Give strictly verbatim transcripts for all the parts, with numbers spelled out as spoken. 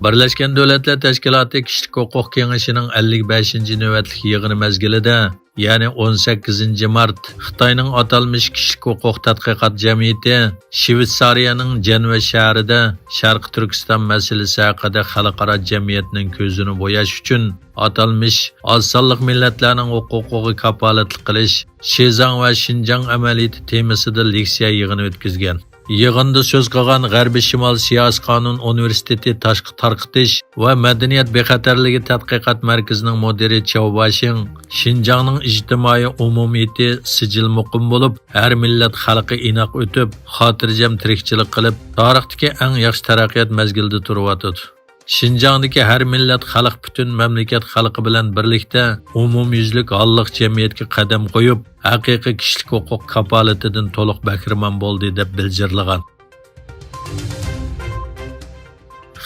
بىرلەشكەن دۆلەتلەر تەشكىلاتى كىشىلىك ھوقۇق كېڭىشىنىڭ ئەللىك بەشىنچى نۆۋەتلىك يىغىنى مەزگىلىدە، يەنى ئون سەككىزىنچى مارت، خىتاينىڭ ئاتالمىش كىشىلىك ھوقۇق تەتقىقات جەمئىيىتى شىۋېتسارىيەنىڭ جەنۋە شەھىرىدە شەرقىي تۈركىستان مەسىلىسى ھەققىدە خەلقئارا جەمئىيەتنىڭ كۆزىنى بوياش ئۈچۈن ئاتالمىش ئاز سانلىق مىللەتلەرنىڭ ھوقۇقىغا كاپالەتلىك قىلىش، شىزاڭ ۋە شىنجاڭ ئەمەلىيىتى تېمىسىدا لېكسىيە يىغىنى ئۆتكۈزگەن. يىغىندا سۆز قىلغان غەربىي شىمال سىياسىي قانۇن ئۇنىۋېرسىتېتى تاشقى تارقىتىش ۋە مەدەنىيەت بىخەتەرلىكى تەتقىقات مەركىزىنىڭ مۇدىرى چياۋ ۋاشىڭ، شىنجاڭنىڭ ئىجتىمائىي ئومۇمىيىتى سىجىل مۇقىم بولۇپ، ھەر مىللەت خەلقى ئىناق ئۆتۈپ، خاتىرجەم تىرىكچىلىك قىلىپ، تارىختىكى ئەڭ ياخشى تەرەققىيات مەزگىلىدە تۇرۇۋاتىدۇ. شىنجاڭدىكى ھەر مىللەت خەلق پۈتۈن مەملىكەت خەلقى بىلەن بىرلىكتە ئومۇميۈزلۈك ھاللىق جەمئىيەتكە قەدەم قويۇپ، ھەقىقىي كىشىلىك ھوقۇق كاپالىتىدىن تولۇق بەھرىمەن بولدى، دەپ بىلجىرلىغان.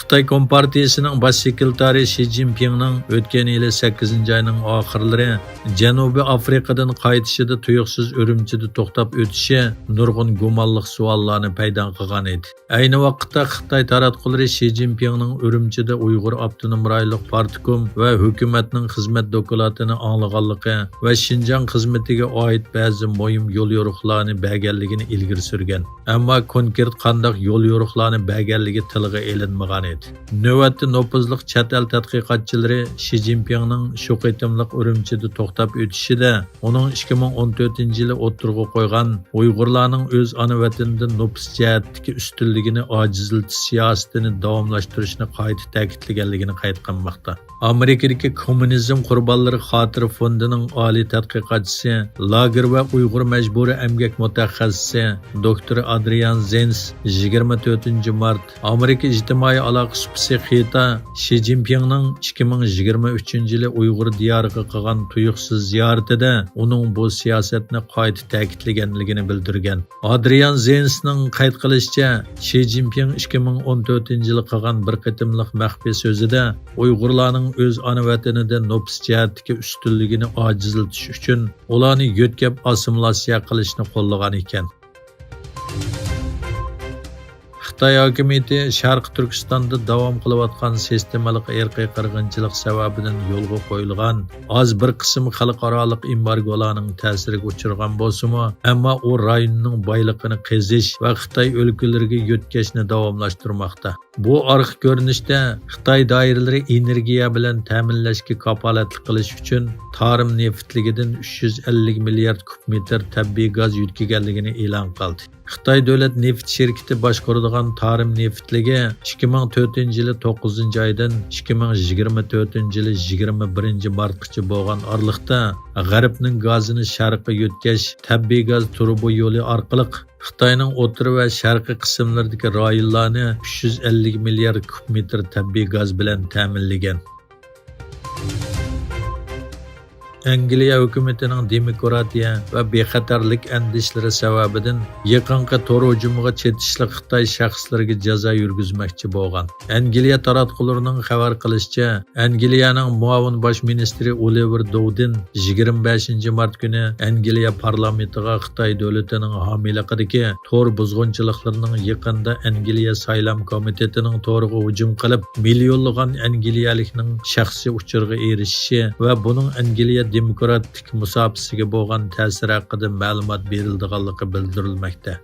خىتاي كومپارتىيىسىنىڭ باش سېكرېتارى شى جىنپىڭنىڭ ئۆتكەن يىلى سەككىزىنچى ئاينىڭ ئاخىرلىرى جەنۇبىي ئافرىقىدىن قايتىشىدا تۇيۇقسىز ئۈرۈمچىدە توختاپ ئۆتۈشى نۇرغۇن گۇمانلىق سوئاللارنى پەيدا قىلغان ئىدى. ئەينى ۋاقىتتا خىتاي تاراتقۇلىرى شى جىنپىڭنىڭ ئۈرۈمچىدە ئۇيغۇر ئاپتونوم رايونلۇق پارتكوم ۋە ھۆكۈمەتنىڭ خىزمەت دوكلاتىنى ئاڭلىغانلىقى ۋە شىنجاڭ خىزمىتىگە ئائىت بەزى مۇھىم يوليورۇقلارنى بەرگەنلىكىنى ئىلگىرى سۈرگەن. ئەمما كونكرېت قانداق يوليورۇقلارنى بەرگەنلىكى تىلغا ئېلىنمىغان ئىدى. نۆۋەتتە نوپۇزلۇق چەت ئەل تەتقىقاتچىلىرى شى جىنپىڭنىڭ شۇ قېتىملىق ئۈرۈمچىدە توختاپ ئۆتۈشىدە ئۇنىڭ ئىككى مىڭ ئون تۆتىنچى يىلى ئوتتۇرىغا قويغان ئۇيغۇرلارنىڭ ئۆز ئانا ۋەتىنىدە نوپۇس جەھەتتىكى ئۈستۈنلۈكىنى ئاجىزلىتىش سىياسىتىنى داۋاملاشتۇرۇشنى قايتا تەكىتلىگەنلىكىنى قەيت قىلماقتا. ئامېرىكىدىكى كوممۇنىزم قۇربانلىرى خاتىرە فوندىنىڭ ئالىي تەتقىقاتچىسى، لاگېر ۋە ئۇيغۇر مەجبۇرىي ئەمگەك مۇتەخەسسىسى، دوكتور ئادرىيان زېنس يىگىرمە تۆتىنچى مارت ئامېرىكا ئىجتىمائىي ئالاقە سۇپىسى خېتا شى جىنپىڭنىڭ ئىككى مىڭ يىگىرمە ئۈچىنچى يىلى ئۇيغۇر دىيارىغا قىلغان تۇيۇقسىز زىيارىتىدە ئۇنىڭ بۇ سىياسەتنى قايتا تەكىتلىگەنلىكىنى بىلدۈرگەن. ئادرىيان زېنسنىڭ قەيت قىلىشىچە، شى جىنپىڭ ئىككى مىڭ ئون تۆتىنچى يىلى قىلغان بىر قېتىملىق مەخپىي سۆزىدە ئۇيغۇرلارنىڭ ئۆز ئانا ۋەتىنىدە نوپۇس جەھەتتىكى ئۈستۈنلۈكىنى ئاجىزلىتىش ئۈچۈن ئۇلارنى يۆتكەپ ئاسسىمىلياتسىيە قىلىشنى قوللىغان ئىكەن. خىتاي ھاكىمىيىتى شەرقىي تۈركىستاندا داۋام قىلىۋاتقان سىستېمىلىق ئىرقىي قىرغىنچىلىق سەۋەبىدىن يولغا قويۇلغان ئاز بىر قىسىم خەلقئارالىق ئېمبارگولارنىڭ تەسىرىگە ئۇچرىغان بولسىمۇ، ئەمما ئۇ رايوننىڭ بايلىقىنى قېزىش ۋە خىتاي ئۆلكىلىرىگە يۆتكەشنى داۋاملاشتۇرماقتا. بۇ ئارقا كۆرۈنۈشتە خىتاي دائىرىلىرى ئېنېرگىيە بىلەن تەمىنلەشكە كاپالەتلىك قىلىش ئۈچۈن تارىم نېفىتلىكىدىن ئۈچ يۈز ئەللىك مىليارد كۇب مېتىر تەبىئىي گاز يۆتكىگەنلىكىنى ئېلان قىلدى. خىتاي دۆلەت نېفىت شىركىتى باشقۇرىدىغان تارىم نېفىتلىكى ئىككى مىڭ تۆتىنچى يىلى توققۇزىنچى ئايدىن ئىككى مىڭ يىگىرمە تۆتىنچى يىلى يىگىرمە بىرىنچى مارتقىچە بولغان ئارىلىقتا غەربنىڭ گازىنى شەرققە يۆتكەش تەبىئىي گاز تۇرۇبا يولى ئارقىلىق خىتاينىڭ ئوتتۇرا ۋە شەرقىي قىسىملىرىدىكى رايونلارنى ئۈچ يۈز ئەللىك مىليارد كۇب مېتىر تەبىئىي گاز بىلەن تەمىنلىگەن. ئەنگلىيە ھۆكۈمىتىنىڭ دېموكراتىيە ۋە بىخەتەرلىك ئەندىشىلىرى سەۋەبىدىن يېقىنقى تور ھۇجۇمىغا چېتىشلىق خىتاي شەخسلىرىگە جازا يۈرگۈزمەكچى بولغان. ئەنگلىيە تاراتقۇلىرىنىڭ خەۋەر قىلىشىچە، ئەنگلىيەنىڭ مۇئاۋىن باش مىنىستىرى ئولىۋېر دوۋدىن يىگىرمە بەشىنچى مارت كۈنى ئەنگلىيە پارلامېنتىغا خىتاي دۆلىتىنىڭ ھامىيلىقىدىكى تور بۇزغۇنچىلىقلىرىنىڭ يېقىندا ئەنگلىيە سايلام كومىتېتىنىڭ تورىغا ھۇجۇم قىلىپ، مىليونلىغان ئەنگلىيەلىكنىڭ شەخسىي ئۇچۇرغا ئېرىشىشى ۋە بۇنىڭ ئەنگلىيە دېموكراتىك مۇساپىسىگە بولغان تەسىرى ھەققىدە مەلۇمات بېرىلىدىغانلىقى بىلدۈرۈلمەكتە.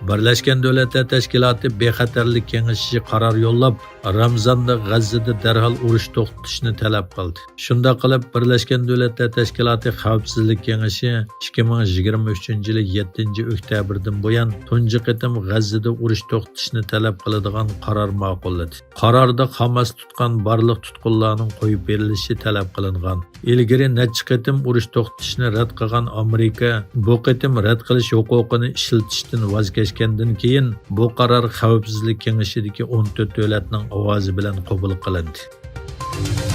بىرلەشكەن دۆلەتلەر تەشكىلاتى بىخەتەرلىك كېڭىشى قارار يوللاپ، رامزاندا غەززىدە دەرھال ئۇرۇش توختىتىشنى تەلەپ قىلدى. شۇنداق قىلىپ، بىرلەشكەن دۆلەتلەر تەشكىلاتى خەۋپسىزلىك كېڭىشى ئىككى مىڭ يىگىرمە ئۈچىنچى يىلى يەتتىنچى ئۆكتەبىردىن بۇيان تۇنجى قېتىم غەززىدە ئۇرۇش توختىتىشنى تەلەپ قىلىدىغان قارار ماقۇللىدى. قاراردا خاماس تۇتقان بارلىق تۇتقۇنلارنىڭ قويۇپ بېرىلىشى تەلەپ قىلىنغان. ئىلگىرى نەچچە قېتىم ئۇرۇش توختىتىشنى رەت قىلغان ئامېرىكا بۇ قېتىم رەت قىلىش ھوقۇقىنى ئىشلىتىشتىن ۋاز كەچكەندىن كېيىن، بۇ قارار خەۋپسىزلىك كېڭىشىدىكى ئون تۆت دۆلەتنىڭ ئاۋازى بىلەن قوبۇل قىلىندى.